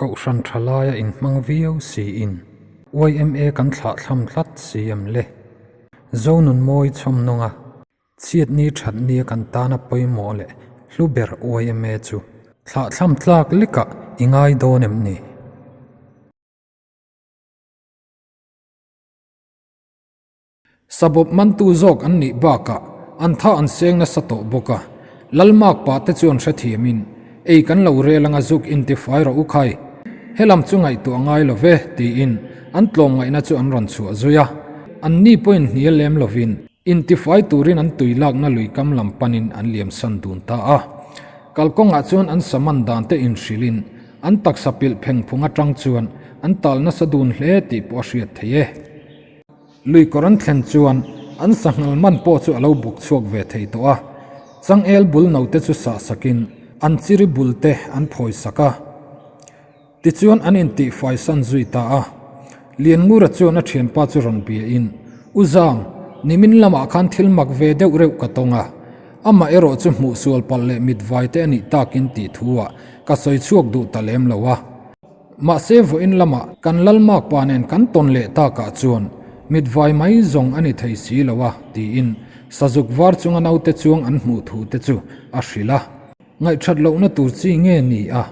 Kohhran tha laia inhmang viau siin yma kan thlahthlam tlat si em le? Zonunmawi chhawmnunga chhiatni thatnia kan tana pawimawh leh hlu ber yma chu thlahthlam tlak lekah i ngai dawn em ni? Sabawp mantu zawk an nih bakah an tha an seng nasa tawh bawk a, Lalmak pa te chuan hrethiamin, Ei kan lo rel anga zuk intifai rawh u khai, helam chu ngaihtuah ngai lo ve, tiin an tlawmngaihna chu an rawn chhuah zui a. Anni pawhin hnial lem lovin intifai turin an tui lakna lui kam lam panin an liamsan dun ta a. Kalkawngah chuan an saman dan te inhrilhin an taksa pilh pheng phung atang chuan an tal nasa dun hle tih pawh a hriat theih e. Lui kawr an thlen chuan an sanghal man pawh chu a lo buk chhuak ve thei tawh a, changel bul no te chu sah sakin an chiri bul te an phawi sak a. Tichuan an intihfai san zui ta a. Lianngura chuan a thianpa chu rawn biain, U Zam, nimin lamah khan thil mak ve deuh reuh ka tawng a, amah erawh chu hmuh sual palh leh mitvai te a nih takin tih thu ah ka sawi chhuak duh ta lem lo a. Mahse vawiin lamah kan Lalmak pa nen kan tawn leh takah chuan mitvai mai zawng a ni thei si lo a, tiin sazuk var chunga naute chuang an hmuh thu te chu a hrilh a. Ngaihthat lohna tur chi nge ni a,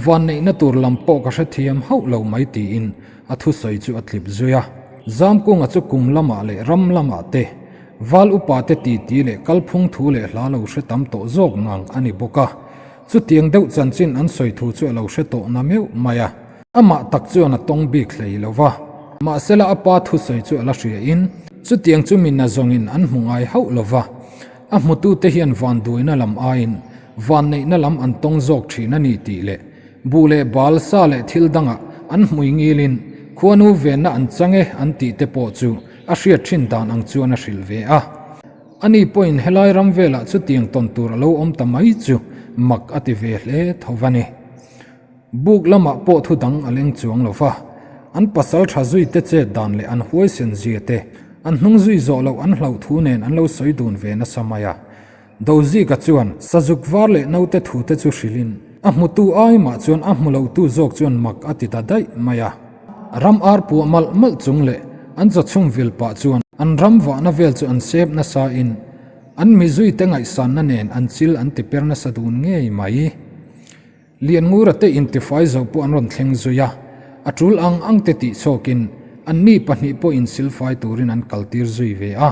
vanneihna tur lam pawh ka hrethiam hauh lo mai tiin a thusawi chu a tlip zui a. Zamkunga chu kum lamah leh ram lamah te, val upa te titi leh kalphung thu leh hla lo hre tam tawh zawk ngang a ni bawk a. Chutiang deuh chanchin an sawi thu chu a lo hre tawh na meuh mai a. Amah tak chuan a tawng bik hlei lo va. Mahsela a pa thusawi chu a la hria in, chutiang chu mi nazawngin an hmu ngai hauh lo va. A hmutute hian vanduaina lam aiin vanneihna lam an tawng zawk thin a ni tih leh buh leh bal sa leh thil dangah an hmui ngilin khuanu venna an chang e an tih te pawh chu a hriat thin dan ang chuan a hrilh ve a. Ani pawhin helai ram velah chutiang tawn tur a lo awm ta mai chu mak a ti ve hle tho va ni. Buk lamah pawh thu dang a leng chuang lo va, an pasal tha zui te chet dan leh an huaisen zia te, an hnung zui zawh loh an hlauh thu nen an lo sawi dun ve nasa mai a. Dozika chuan sazuk var leh naute thu te chu hrilhin a hmutu ai mah chuan a hmu lotu zawk chuan mak a ti ta daih mai a. Ram ar puah malh malh chung leh an chawchhum vil pah chuan an ram vahna vel chu an sep nasa in an mizui te ngaihsanna nen an chil an ti per nasa dun ngei mai. Lianngura te intifai zo pawh an rawn thleng zui a, a tul ang ang te tih chhawkin anni pahnih pawh insilfai turin an kaltir zui ve a.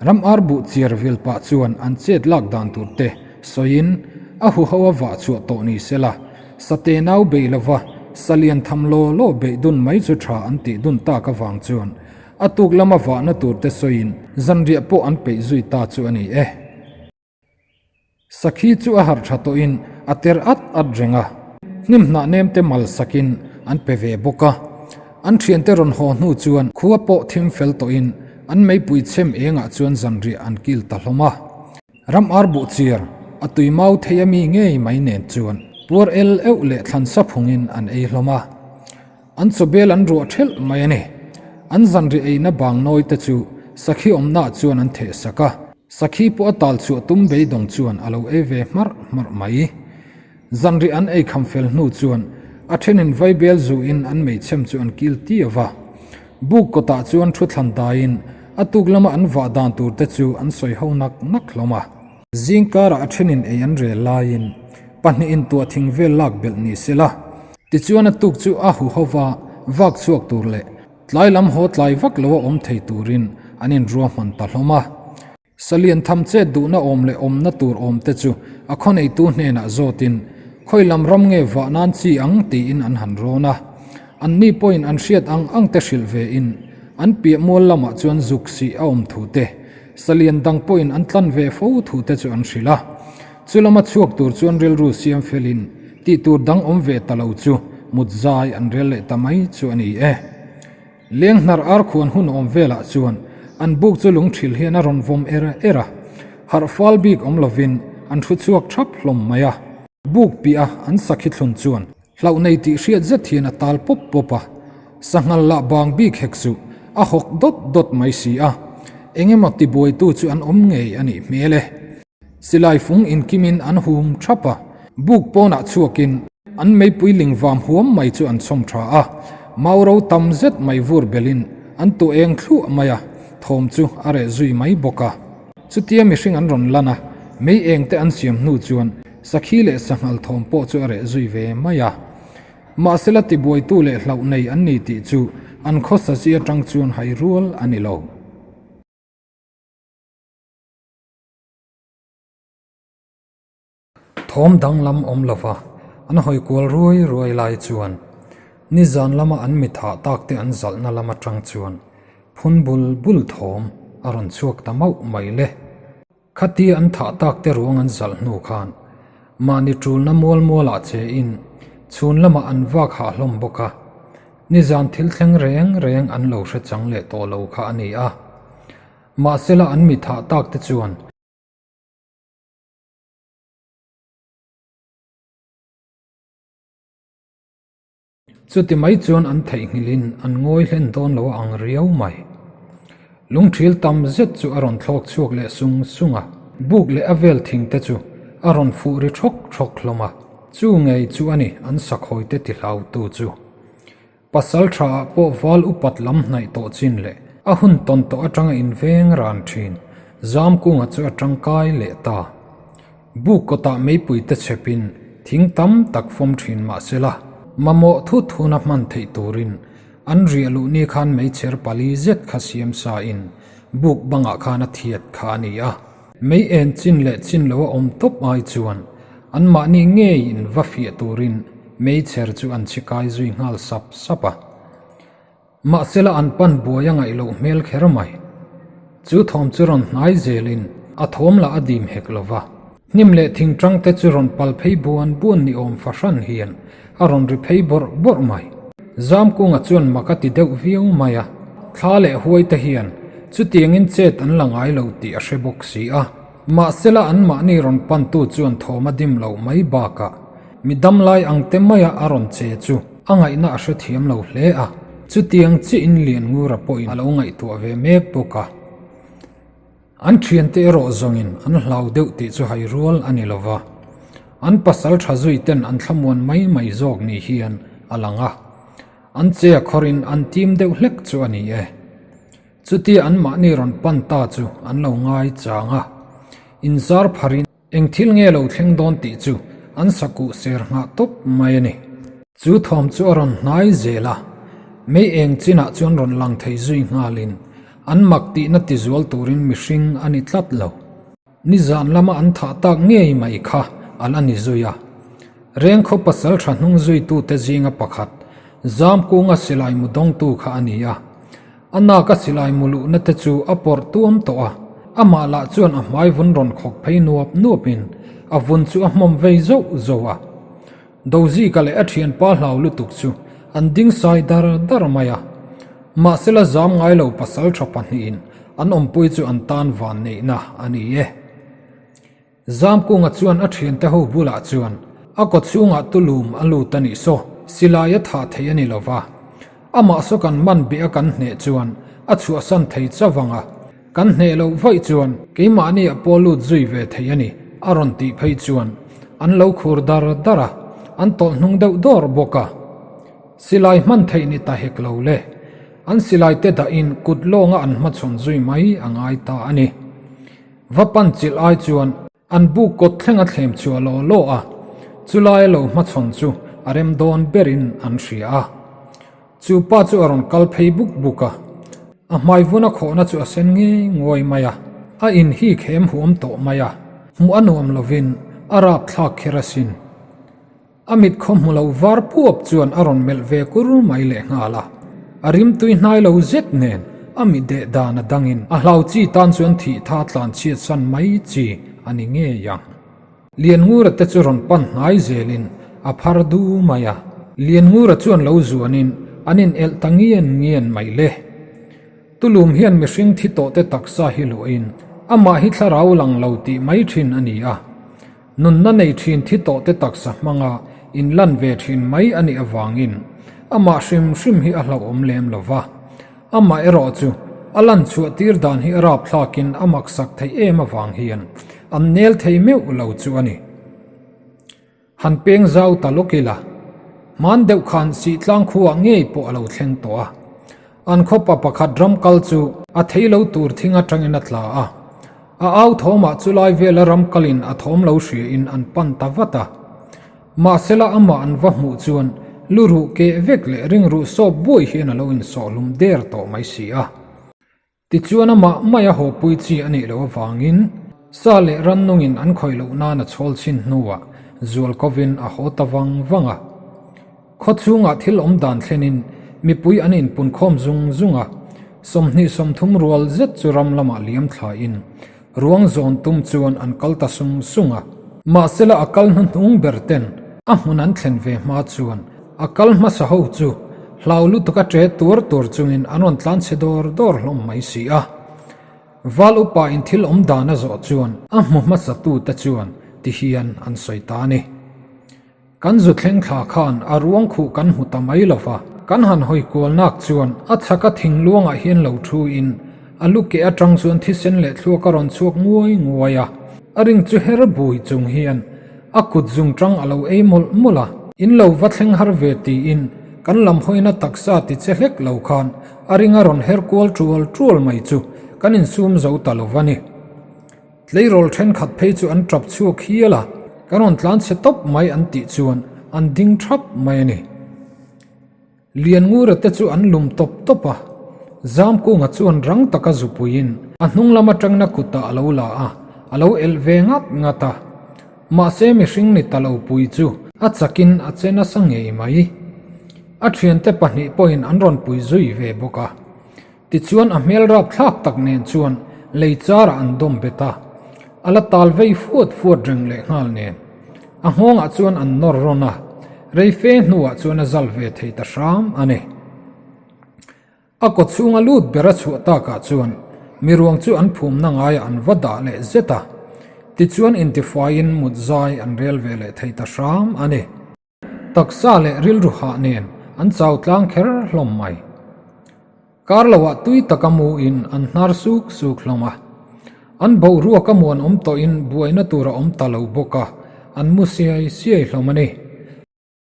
Ram ar buh chiar vil pah chuan an chet lak dan tur te sawiin a huho a vah chhuah tawh ni se la, sate nau beih lova sa lian tham law law beih dun mai chu tha an tih dun tak avang chuan a tuk lama vahna tur te sawiin zanriah pawh an peih zui ta chu a ni e. Sakhi chu a harh tha tawhin a ter at at reng a, hnim hnah nem te mal sakin an pe ve bawk a. An thiante rawn haw hnu chuan khua pawh thim fel tawhin an meipui chhem engah chuan zanriah an kil ta hlawm a. Ram ar buh chiar a tui mau thei a mi ngei mai nen chuan puar el euh leh thlan sa phungin an ei hlawm a. An chawbel an ruah thelh mai a ni. An zanriah eina bang nawi te chu sakhi awmnaah chuan an theh sak a. Sakhi pawh a tal chhuah tum beidawng chuan a lo ei ve hmarh hmarh mai. Zanriah an ei kham fel hnu chuan a thenin vaibel zuin an meichhem chu an kil tiu va. Buk kawtah chuan thu thlan daiin a tuk lama an vah dan tur te chu an sawi ho nak nak hlawm a. Zing karah a thenin ei an rel laiin pahnihin tuah thing vel lak belh ni se la. Tichuan a tuk chu a huho va vak chhuak tur leh Tlai lam haw tlai vak lo a awm thei turin an inruahman ta hlawm a. Salian tham chet duhna awm leh awmna tur awm te chu a khawneitu hnenah zawtin khawi lam ram nge vah nan chi ang tiin an han rawn a. Anni pawhin an hriat ang ang te hrilh vein an piah mual lamah chuan zuk sih a awm thu te, salian dang pawhin an tlan ve fo thu te chu an hrilh a. Chu lama chhuak tur chuan rilru siam felin tih tur dang awm ve ta lo chu mut zai an rel leh ta mai chu a ni e. Leng hnar ar khuan hun awm velah chuan an buk chu lungthil hian a rawn vawm er er a, harh fal bik awm lovin an thu chhuak thap hlawm mai a. Buk piah a an sakhi thlun chuan hlauh nei tih hriat zet hian a tal pawp pawp a, sanghal lah bang bik hek suh a hawk dawt dawt mai si a, engemaw tibuaitu chu an awm ngei a nih hmel e. Silai fung inkimin an hum thap a, buk pawnah chhuakin An meipui ling vam huam mai chu an chhawm tha a, mau ro tam zet mai vur belin an tu eng thluah mai a, thawm chu a reh zui mai bawk a. Chutia mihring an rawn lan a, mei eng te an siam hnu chuan sakhi leh sanghal thawm pawh chu a reh zui ve mai a. Mahsela tibuaitu leh hlauh nei an ni tih chu an khawsa chi atang chuan hai rual a ni lo. Thawm danglam awm lova an hawi kual ruai ruai lai chuan nizan lama an mi thah tak te an zalhna lam atang chuan phun bul bul thawm a rawn chhuak ta mauh mai le. Khatia an thah tak te ruang an zalh hnu khan mahni tulna mual mualah che in chhun lamah an vak hah hlawm bawk a, nizan thil thleng reng reng an lo hre chang leh tawh lo kha a ni a. Mahsela an mi thah tak te chuan. Chuti mai chuan an theihnghilhin an ngawi hlen dawn lo a ang riau mai. Lungthil tam zet chu a rawn thlawk chhuak leh sung sung a, buk leh a vel thing te chu a rawn fuh ri thawk thawk hlawm a, chu ngei chu a ni an sakhawi te ti hlautu chu. Pasal tha ah pawh val upat lam hnaih tawh chin leh a hun tawn tawh atanga inveng ran thin Zamkunga chu a tangkai leh ta. Buk kawtah meipui te chhepin thing tam tak fawm thin mah sela, mamawh thut huna hman theih turin an riah luh ni khan meichher pali zet kha siam sa in buk bangah khan a thiat kha a ni a. Mei en chin leh chin lo a awm tawp ai chuan anmahni ngeiin va fiah turin meichher chu an chhi kai zui nghal sap sap a. Mahsela an pan buai a ngaih loh hmel kher mai. Chu thawm chu rawn hnai zelin a thawm lah a dim hek lo va. Hnim leh thingtang te chu rawn pal phei buan buan ni awm fahran hian a rawn ri phei bawrh bawrh mai. Zamkunga chuan mak a ti deuh viau mai a, thla leh huai te hian chutiangin chet an la ngai lo tih a hre bawk si a. Mahsela anmahni rawn pantu chuan thawm a dim loh mai bakah mi damlai ang te maia a rawn che chu a ngaihna a hrethiam lo hle a, chutiang chiahin Lianngura pawhin a lo ngaihtuah ve mek bawk a. An thiante erawh zawngin an hlau deuh tih chu hai rual a ni lova, an pasal tha zui ten an thlamuan mai mai zawk ni hian a lang a, an che a khawrin an tim deuh hlek chu a ni e. Chutia anmahni rawn pan ta chu an lo ngai chang a, inzar pharin, Eng thil nge lo thleng dawn tih chu an sakuh ser nghah tawp mai a ni. Chu thawm chu a rawn hnai zel a, mei eng chinah chuan rawn lang thei zui nghalin an mak tihna tizual turin mihring a ni tlat lo. Nizan lama an thah tak ngei mai kha a la ni zui a. Rengkhaw pasal tha hnung zuitute zinga pakhat, Zamkunga silai mu dawngtu kha a ni a. A nak a silai mu luhna te chu a pawrh tuam tawh a, amah lah chuan a hmai vun rawn khawk phei nuap nuapin a vun chu a hmawm vei zauh zauh a. Dozika leh a thianpa hlau lutuk chu an ding sai dar dar mai a. Mahsela zam ngai lo pasal tha pahnihin an awmpui chu an tan van neihna a ni e. Zamkunga chuan a thiante ho bulah chuan a kaw chhungah tulum a lut a nih saw, silai a thah thei a ni lo va. Amah saw kan man beh a kan hneh chuan a chhuahsan thei chavang a, kan hneh loh vaih chuan keimahni a pawl lut zui ve thei a ni a rawn tih phei chuan an lo khur dar dar a, an tawlh hnung deuh dawr bawk a. Silai hman theih ni ta hek lo le. An silai te dahin kut lawnga an hmachhawn zui mai a ngai ta a ni. Va pan chilh ai chuan an buk kawt thleng a thlem chhuah law law a, chulai a lo hmachhawn chu a rem dawn berin an hria a. Chu pa chu a rawn kal phei buk buk a, a hmai vun a khawhna chu a sen ngei nguai mai a, a in hi khem huam tawh mai a, hmuh a nuam lovin a rapthlak kher asin. A mit khaw hmu lo var puap chuan a rawn melh ve kur mai leh nghal a, a rimtui hnai lo zet nen a mit deh dan a dangin a hlau chi tan chuan thih tha tlan chhiat san mai chi a ni ngei ang. Lianngura te chu rawn pan hnai zelin a phar du mai a, Lianngura chuan lo zuanin an in elh ta ngian ngian mai le. Tulum hian mihring thi tawh te taksa hi luahin amah hi thlarau lang lo tih mai thin a ni a. Nunna nei thin thi tawh te taksa hmanga inlan ve thin mai a nih avangin amah hrim hrim hi a hlauhawm lem lo va. Amah erawh chu a lan chhuah tir dan hi a rapthlakin a maksak theih em avang hian an nel thei meuh lo chu a ni. Han peng zau ta lawk ila, hman deuh khan Sihtlang khuaah ngei pawh a lo thleng tawh a. An khawpa pakhat ram kal chu a thei lo tur thing atangin a tla a. A au thawmah chu lai vela ram kalin a thawm lo hriain an pan ta vat a. Mahsela amah an va hmuh chuan lu ruh keh vek leh ringruh sawp buai hian a lo insawhhlum der tawh mai si a. Tichuan amah mai a hawpui chi a nih loh avangin sa leh rannungin an khawih loh nan a chhawl chhin hnuah zual kovin a haw ta vang vang a. Khaw chhungah thil awm dan thlenin mipui an inpunkhawm zung zung a, 20 30 rual zet chu ram lamah liam thlain ruang zawn tum chuan an kal ta sung sung a. Mahsela a kal hnuhnung ber ten a hmun an thlen ve hma chuan a kal hmasa ho chu hlau lutuk a ṭe tuar tuar chungin an rawn tlan chhe dawr dawr hlawm mai si a. Val upa in thil awm dan a zawh chuan a hmu hmasa tute chuan ti hian an sawi ta a ni. Kan zu thleng thla khan a ruang khuh kan hmu ta mai lo va, kan han hawi kual nak chuan a chhaka thing luangah hian lo thu in a lu keh atang chuan thisen leh thluak a rawn chhuak nguai nguai a, a ring chu her bui chung hian a kut zung tang a lo ei mawlh mawlh a. In lo va thleng har ve tiin kan lam hawina taksa ti che hlek lo khan a ring a rawn her kual tual tual mai chu kan insum zo ta lo va ni. Tleirawl thenkhat phei chu an tap chhuak hial a, kan rawn tlan chhe tawp mai an tih chuan an ding thap mai a ni. Lianngura te chu an lum tawp tawp a, Zamkunga chuan rang taka zupuiin a hnung lam atangna kutah a lo la a, a lo elh ve ngat ngat a. Mahse mihring ni ta lo pui chu a chakin a che nasa ngei mai. A thiante pahnih pawhin an rawn pui zui ve bawk a. Tichuan a hmel rapthlak tak nen chuan lei charah an dawm bet a, a la tal vei fuat fuat reng leh nghal nen. A nghawngah chuan an nawr rawn a, rei fe hnuah chuan a zal ve thei ta hram a ni. A kaw chhunga lut ber a chhuah takah chuan miruang chu an phumna ngaiah an va dah leh zet a, tichuan intifaiin mut zai an rel ve leh thei ta hram a ni. Taksa leh rilru hah nen an chau tlang kher hlawm mai. Kar loah tui taka mu in an hnar suk suk hlawm a. An boruak a muan awm tawhin buaina tur a awm ta lo bawk a, an mu siai siai hlawm a ni.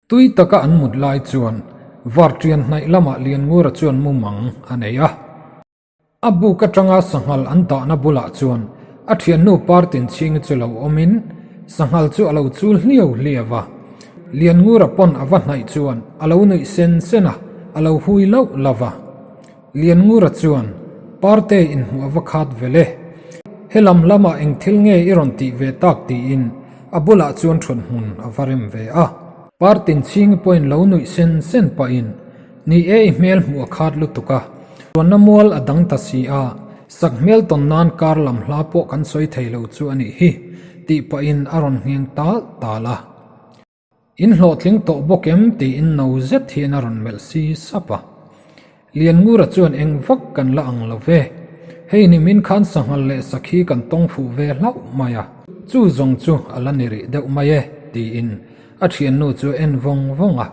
Tui taka an mut lai chuan Varṭian hnaih lamah Lianngura chuan mumang a nei a. A buk atanga sanghal an dahna bulah chuan a thiannu Partinchhingi chu lo awmin sanghal chu a lo chul hliau hliau a. Lianngura pawn a va hnaih chuan a lo nuih sen sen a, a lo hui lauh lauh a. Lianngura chuan, Parte inhmuh a va khat vel e. Helam lamah eng thil nge i rawn tih ve tak tiin a bulah chuan ṭhawn hmun a va rem ve a. Partinchhingi pawhin lo nuih sen sen pahin, Ni e, i hmel hmuh a khat lutuk a, chuanna mual a dang ta si a, sak hmel tawn nan kar lam hla pawh kan sawi thei lo chu a nih hi, tih pahin a rawn ngheng tal tal a. In hlawhtling tawh bawk em tiin no zet hian a rawn melh si sap a. Lianngura chuan eng vak kan la ang lo ve, hei nimin khan sanghal leh sakhi kan tawng fuh ve hlauh mai a, chu zawng chu a la ni rih deuh mai e, tiin a thiannu chu a en vawng vawng a.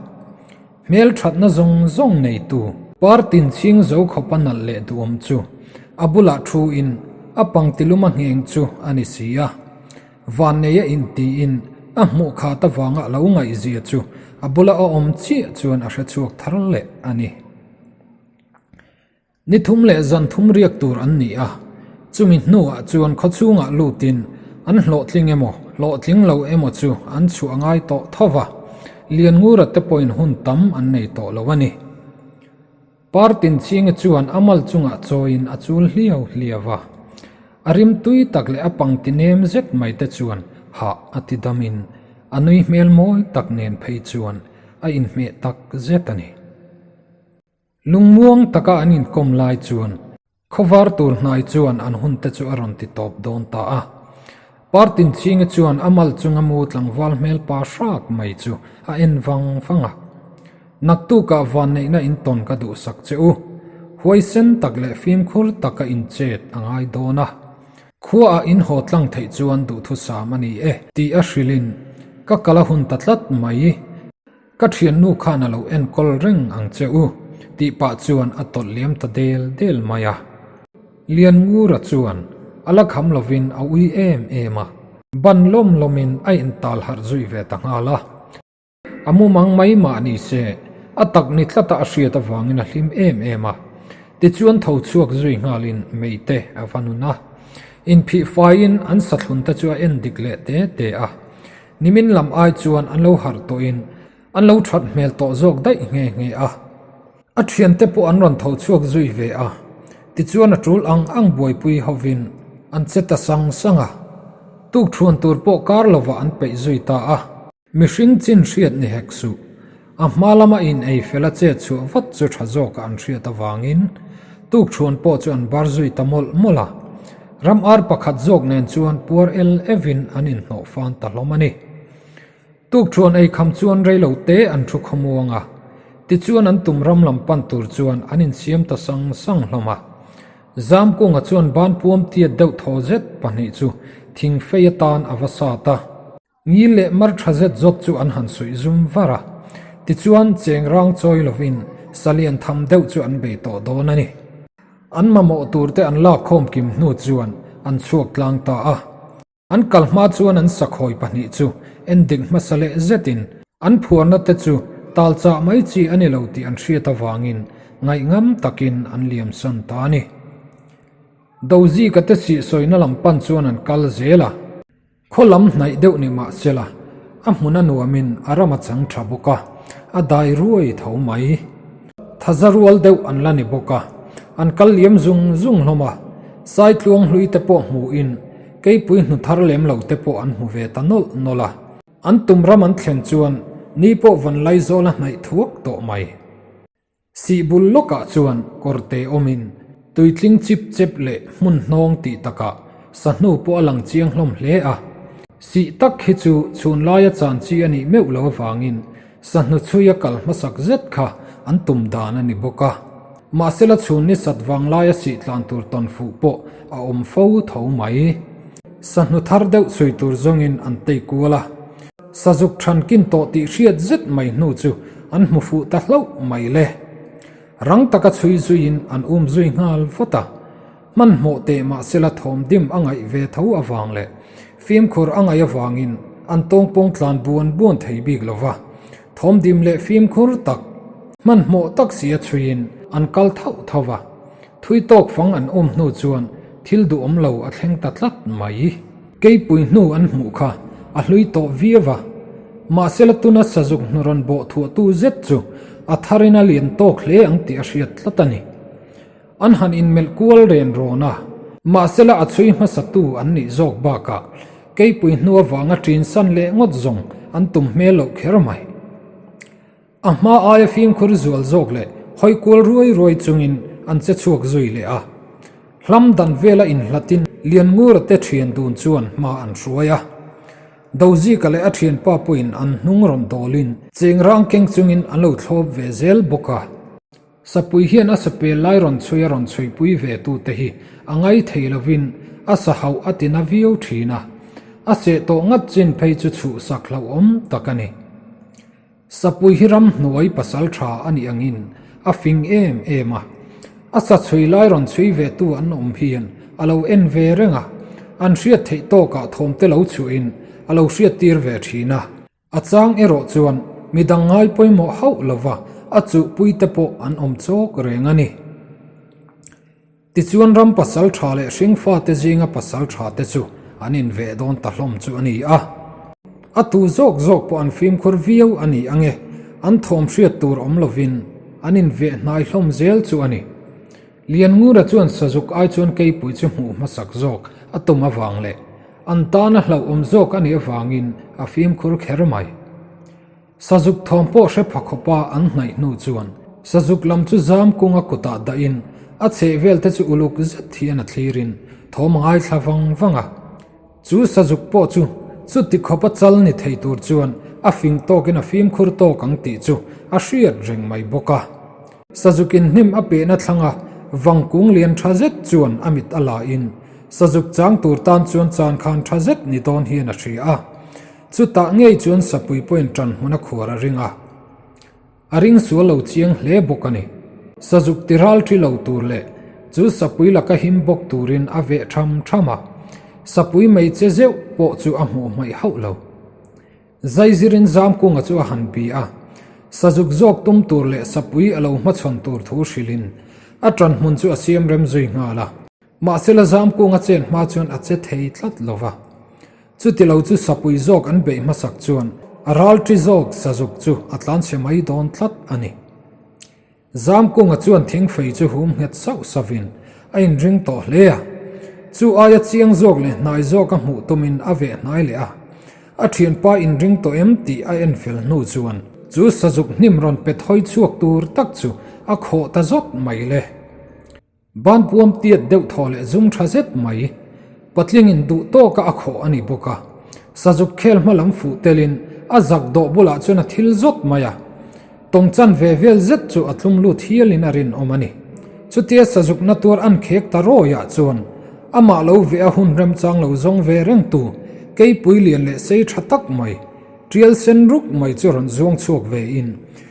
Hmel thatna zawng zawng neitu Partin chhing zo khawpa nalh leh duhawm chu a bulah thu in a pangtiluma ngheng chu a ni si a. Vanneia intiin a hmuh khat avanga a lo ngaihzia chu a bula a awm chiah chuan a hrechhuak thar leh a ni. Ni thum leh zan thum riak tur an ni a, chumi hnuah chuan khawchhungah lutin an hlawhtling emaw hlawhtling lo emaw chu an chhuah ngai tawh tho va, Lianngura te pawhin hun tam an nei tawh lo a ni. Partinchhinga chuan a mal chungah chawiin a chul hliau hliau a, a rimtui tak leh a pangti nem zet mai te chuan hah a ti damin a nui hmel mawi tak nen phei chuan a inhmeh tak zet a ni. Lungmuang taka an inkawm lai chuan khawvar tur hnai chuan an hunte chu a rawn ti tawp dawn ta a. Partinchhinga chuan a mal chunga mu tlangval hmel pa hrak mai chu a en vang vang a. Naktukah vanneihna intawn ka duhsak che u. Huaisen tak leh fimkhur taka inchet a ngai dawn a. Khuaah in haw tlang theih chuan duhthusam a ni e tih a hrilhin ka kal a hun ta tlat mai. Ka thiannu khan a lo enkawl reng ang che u, tih pah chuan a tawlh liam ta del del mai a. Lianngura chuan a la kham lovin a ui em em a. Ban lawm lawmin a intal harh zui ve ta nghal a. A mumang mai mah ni se, a tak ni tlata a hriat avangin a hlim em em a. Tichuan tho chhuak zui nghalin Meite a va nun a. Inphih faiin an sathlun te chu a en dik leh te te a. Nimin lam ai chuan an lo harh tawhin an lo that hmel tawh zawk daih nghe nghe a. A thiante pawh an rawn tho chhuak zui ve a, tichuan a tul ang ang buaipui hovin an che ta sang sang a. Tukthuan tur pawh kar lovah an peih zui ta a. Mihring chin hriat ni hek suh. A hma lama in ei fel a chet chhuah vat chu tha zawka an hriat avangin tukthuan pawh chu an bar zui ta mawlh mawlh a. Ram ar pakhat zawk nen chuan puar el evin an inhnawh fan ta hlawm a ni. Tukthuan ei kham chuan rei lo te an thu khawmuang a, tichuan an tum ram lam pan tur chuan an insiam ta sang sang hlawm a. Zamkunga chuan ban puam tiat deuh thaw zet pahnih chu thing fei atan a va sat a. Ngil leh mar tha zet zawt chu an han suih zum var a, tichuan cheng rang chawi lovin salian tham deuh chu an bei tawh dawn a ni. An mamawh turte an lak khawm kim hnu chuan an chhuak tlang ta a. An kal hma chuan an sakhawi pahnih chu en dik hmasa leh zetin an phuarna te chu tal chah mai chi a ni lo tih an hriat avangin ngaihngam takin an liamsan ta a ni. Dozika te sihsawina lam pan chuan an kal zel a. Khaw lam hnaih deuh ni mah sela, a hmun a nuamin a ram a chang tha bawk a, a dai ruai tho mai. Thaza rual deuh an la ni bawk a, an kal liam zung zung hlawm a, Saitluang hlui te pawh hmuhin keipui hnu thar lem lo te pawh an hmu ve ta nawlh nawlh a. An tum ram an thlen chuan ni pawh van Laizawl a hnaih thuak tawh mai. Sihbul lawkah chuan kawrte awmin tuitling chip chep leh hmun hnawng tih takah sahnu pawh a lang chiang hlawm hle a. Sih tak hi chu chhun laia chan chi a nih meuh lo avangin sahnu chhuia kal hmasak zet kha an tum dan a ni bawk a. Mahsela chhun ni sat vang laia sih tlan tur tawn fuh pawh a awm fo tho mai. Sahnu thar deuh chhui tur zawngin an tei kual a. Sazuk than kin tawh tih hriat zet mai hnu chu an hmu fuh ta hlauh mai le. Rang taka chhui zuiin an um zui nghal vat a. Hmanhmawh teh mahsela thawm dim a ngaih ve tho avang leh fimkhur a ngaih avangin an tawngpawng tlan buan buan thei bik lo va. Thawm dim leh fimkhur tak, hmanhmawh tak si a chhuiin an kal thauh thauh va. Thui tawk fang an um hnu chuan thil duhawm lo a thleng ta tlat mai. Keipui hnu an hmuh kha a hlui tawh viau a, mahsela tuna sazuk hnu rawn bawh thuahtu zet chu a tharin a lian tawk hle ang tih a hriat tlat a ni. An han inmelh kual ren rawn a, mahsela a chhui hmasatu an nih zawk bakah keipui hnu avanga ṭin san leh ngawt zawng an tum hmel loh kher mai. A hma aia fimkhur zual zawk leh hawi kual ruai ruai chungin an che chhuak zui leh a. Hlam dan vela inhlatin Lianngura te thian dun chuan hma an hruai a. Dozika leh a thianpa pawhin an hnung rawn dawlin chengrang keng chungin an lo thlawp ve zel bawk a. Sapui hian a sapel lai rawn chhui a rawn chhuipui ve tute hi a ngai thei lovin a sa hauh a ti na viau thin a. A seh tawh ngat chin phei chu chhuhsak hlauhawm tak a ni. Sapui hi ramhnuai pasal tha a nih angin a fing em em a, a sa chhui lai rawn chhui ve tu an awm hian a lo en ve reng a, an hriat theih tawkah thawmte lo chhuahin a lo hriat tir ve thin a. A chang erawh chuan midang ngai pawimawh hauh lova a chuhpui te pawh an awm chawk reng a ni. Tichuan ram pasal tha leh hringfate zinga pasal tha te chu an inveh dawn ta hlawm chu a ni a. A tu zawk zawk pawh an fimkhur viau a ni ange, an thawm hriat tur awm lovin an inveh hnai hlawm zel chu a ni. Lianngura chuan sazuk ai chuan keipui chu hmuh hmasak zawk a tum avang leh an tana hlauhawm zawk a nih avangin a fimkhur kher mai. Sazuk thawm pawh hre pha khawpa an hnaih hnu chuan Sazuk lam chu zam kunga kutah dahin a chheh vel te chu uluk zet hian a thlirin thawm a ngaithla vang vang a. Chu Sazuk pawh chu chuti khawpa chal ni thei tur chuan a fing tawkin a fimkhur tawk ang tih chu a hriat reng mai bawk a. Sazukin hnim a pehna thlanga vangkung lian tha zet chuan a mit a la in Sazuk chang tur tan chuan chan khan tha zet ni dawn hian a hria a. Chutah ngei chuan sapui pawhin ṭan hmun a khuar a ring a, a ring sual lo chiang hle bawk a ni. Sazuk ti ral ṭi lo tur leh chu sapui laka him bawk turin a veh ṭham ṭham a. Sapui mei che zeuh pawh chu a hmuh hmaih hauh lo. Zaizirin Zamkunga chu a han bi a, sazuk zawk tum tur leh sapui a lo hmachhawn tur thu hrilhin a ṭan hmun chu a siam rem zui nghal a. Mahsela Zamkunga chen hma chuan a che thei tlat lo va. Chuti lo chu sapui zawk an beih hmasak chuan a ralṭi zawk sazuk chu a tlanchhe mai dawn tlat a ni. Zamkunga chuan thingfei chu hum nghet sauh sauhin a inring tawh hle a. Chu aia chiang zawk leh hnai zawk a hmuh tumin a veh hnai leh a. A thianpa inring tawh em tih a en fel hnu chuan chu sazuk hnim rawn pet hawi chhuak tur tak chu a khawh ta zawt mai le. Ban puam tiat deuh thaw leh zum tha zet mai. Patlingin duh tawka a khawh a ni bawk a. Sazuk khel hma lam fuh telin a zak dawh bulah chuan a thil zawt mai a. Tawng chan ve vel zet chu a tlum lut hialin a rinawm a ni. Chutia sazuk na tuar an khek ta rawiah chuan amah lo veh a hun remchang lo zawng ve reng tu keipui lian leh sei tha tak mai Tial sen ruk mai chu rawn zuang chhuak ve in,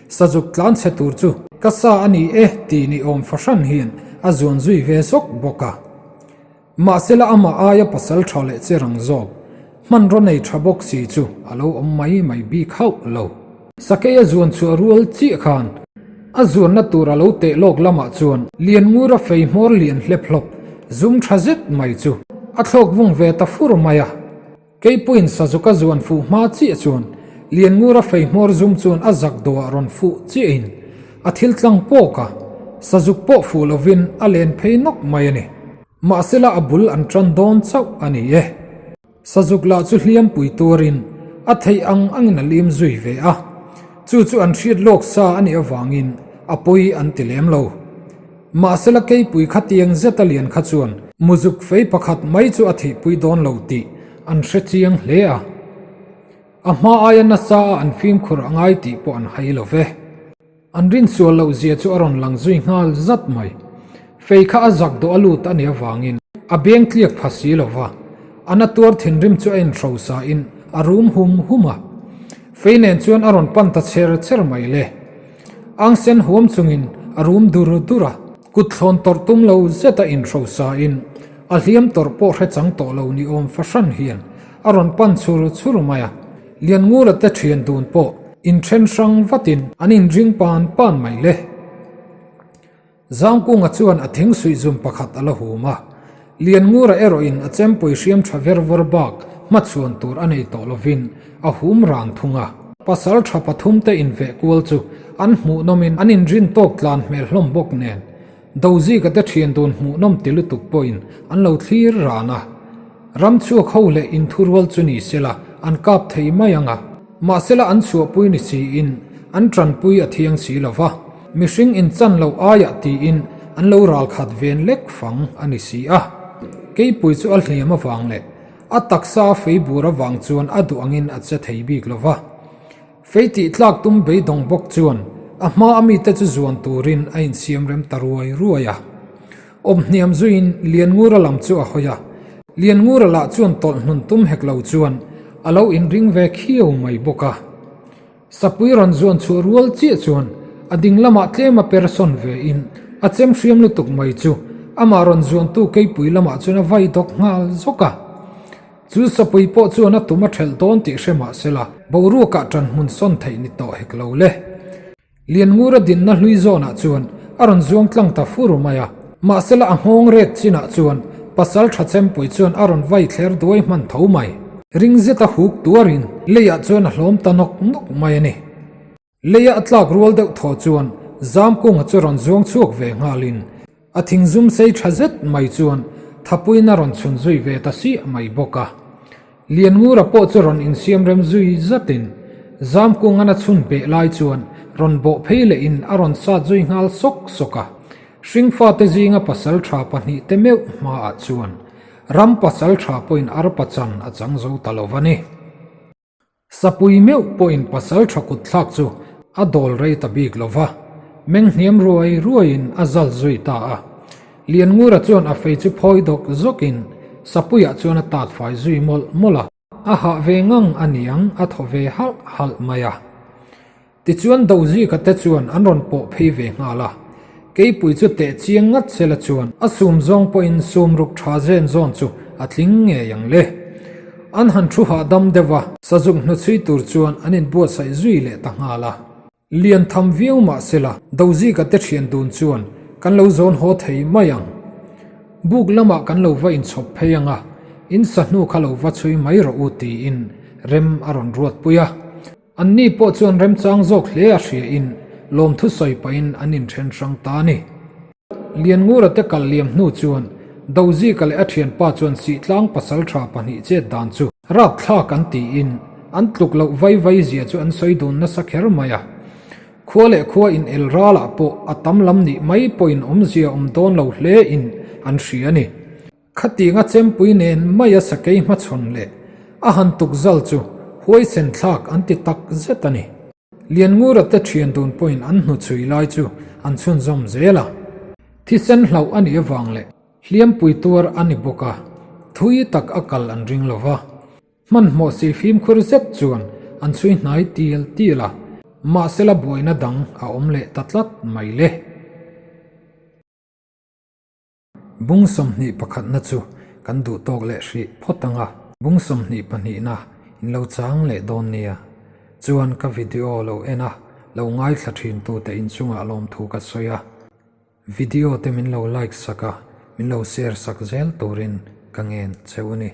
Sazuk tlan chhe tur chu ka sa a ni e tih ni awm fahran hian a zuan zui ve zawk bawk a. Mahsela amah aia pasal tha leh che rang zawk, hmanraw nei tha bawk si chu a lo awm mai mai bik hauh lo. Sakei a zuan chhuah rual chiah khan a zuanna tur a lo teh lawk lamah chuan Lianngura fei hmawr lian hlep hlawp zum tha zet mai chu a thlawk vung ve ta fur mai a. Keipuiin Sazuk a zuan fuh hma chiah chuan Lianngura fei hmawr zum chuan a zak dawhah rawn fuh chiahin a thil tlang pawk a, Sazuk pawh fuh lovin a len phei nawk mai a ni. Mahsela a bul an tan dawn chauh a ni e. Sazuk lah chu hliampui tuarin a theih ang angin a lim zui ve a, chu chu an hriat lawk sa a nih avangin a pawi an ti lem lo. Mahsela keipui khatiang zet a lian kha chuan muzuk fei pakhat mai chu a thihpui dawn lo tih an hre chiang hle a. A hma aia nasa a an fimkhur a ngai tih pawh an hai lo ve. An rinsual loh zia chu a rawn lang zui nghal zat mai. Fei kha a zak dawh a lut a nih avangin a beng tliak pha si lo va, a na tuar thinrim chu a inhrosa in a rum hum hum a. Fei nen chuan a rawn pan ta cher cher mai le. Ang sen huam chungin a rum dur dur a, kut thlawn tawrh tum lo zeta inhrosa in a hliam tawrh pawh hre chang tawh lo ni awm fahran hian a rawn pan chur chur mai a. Lianngura te thian dun pawh inthen hrang vatin an inring pan pan mai le. Zangkunga chuan a thing suih zum pakhat a la hum a, Lianngura erawhin a chempui hriam tha ver vawr bak hmachhuan tur a nei tawh lovin a hum ran thung a. Pasal tha pathumte inveh kual chu an hmuhnawmin an inrin tawk tlan hmel hlawm bawk nen Dozika te thian dun hmuhnawm ti lutuk pawhin an lo thlir ran a. Ram chhuak ho leh inthurual chu ni sela an kap thei mai ang a. Mahsela an chhuahpui ni siin an tanpui a thiang si lo va, mihring inchan loh aiah tiin an lo ralkhat ven lek fang a ni si a. Keipui chu a hliam avang leh a taksa a fei bur avang chuan a duh angin a che thei bik lo va. Fei tih tlak tum beidawng bawk chuan a hma a mite chu zuan turin a insiam rem ta ruai ruai a. Awm hniam zuiin Lianngura lam chu a hawi a, Lianngura lah chuan tawlh hnun tum hek lo chuan a lo inring ve khiau mai bawk a. Sapui rawn zuan chhuah rual chiah chuan a ding lamah tlem a per sawn ve in a chem hriam lutuk mai chu amah rawn zuantu keipui lamah chuan a vai dawk nghal zawk a. Chu sapui pawh chuan a tum a ṭhelh dawn tih hre mah sela boruakah ṭan hmun sawn theih ni tawh hek lo le. Lianngura dinna hlui zawnah chuan a rawn zuang tlang ta fur mai a, mahsela a nghawng rek chinah chuan pasal tha chempui chuan a rawn vai thler duai hman tho mai. Ring zeta huk tuarin leiah chuan a hlawm ta nawk nawk mai a ni. Leia a tlak rual deuh thaw chuan Zamkunga chu rawn zuang chhuak ve nghalin a thing zum sei tha zet mai chuan thapuiin a rawn chhun zui ve ta siah mai bawk a. Lianngura pawh chu rawn insiam rem zui zatin Zamkungan a chhun beh lai chuan rawn bawh phei lehin a rawn sat zui nghal sawk sawk a. Hringfate zinga pasal tha pahnihte meuh hmaah chuan ram pasal tha pawhin arpa chan a chang zo ta lo va ni. Sapui meuh pawhin pasal tha kut thlak chu a dawl rei ta bik lo va, meng hniam ruai ruaiin a zal zui ta a. Lianngura chuan a fei chu phawi dawk zawkin Sapuiah chuan a tat fai zui mawlh mawlh a. A hah ve ngang a niang a thaw ve halh halh mai a. Tichuan Dozika te chuan an rawn pawh phei ve nghal a, Keipui chu teh chiang ngat sela chuan a sum zawng pawhin sum ruk tha zen zawn chu a tling ngei ang le. An han thu hahdam deuh a, sazuk hnuchhui tur chuan an inbuatsaih zui leh ta nghal a. Lian tham viau mah sela, Dozika te thian dun chuan kan lo zawn haw thei mai ang. Buk lamah kan lo va inchhawp phei ang a, in sahnu kha lo va chhui mai rawh u tiin rem a rawn ruatpui a. Anni pawh chuan remchang zawk hle a hriain lawmthu sawi pahin an inthen hrang ta a ni. Lianngura te kal liam hnu chuan Dozika leh a thianpa chuan Sihtlang pasaltha pahnih chet dan chu rapthlak an tiin an tluk loh vai vai zia chu an sawi dun nasa kher mai a. Khua leh khua in el ralah pawh a tam lam nih mai pawhin awmzia awm dawn lo hle in an hria a ni. Khatinga chempui nen maia sakei hmachhawn leh a han tukzal chu huaisen thlak an ti tak zet a ni. Lianngura te thian dun pawhin an hnuchhui lai chu an chhunzawm zel a. Thisen hlauh a nih avang leh hliampui tuar a ni bawk a, thui tak a kal an ring lo va. Hmanhmawh si fimkhur zet chuan an chhui hnai tial tial a, mahsela buaina dang a awm leh ta tlat mai le. Bung 21na chu kan duh tawk leh hrih phawt ang a, bung 22na in lo chang leh dawn nia. Chuan ka video lo en a, lo ngaithla thin tute inchungah lawmthu ka sawi a. Video te min lo like sak a, min lo share sak zel turin ka ngen cheu a ni.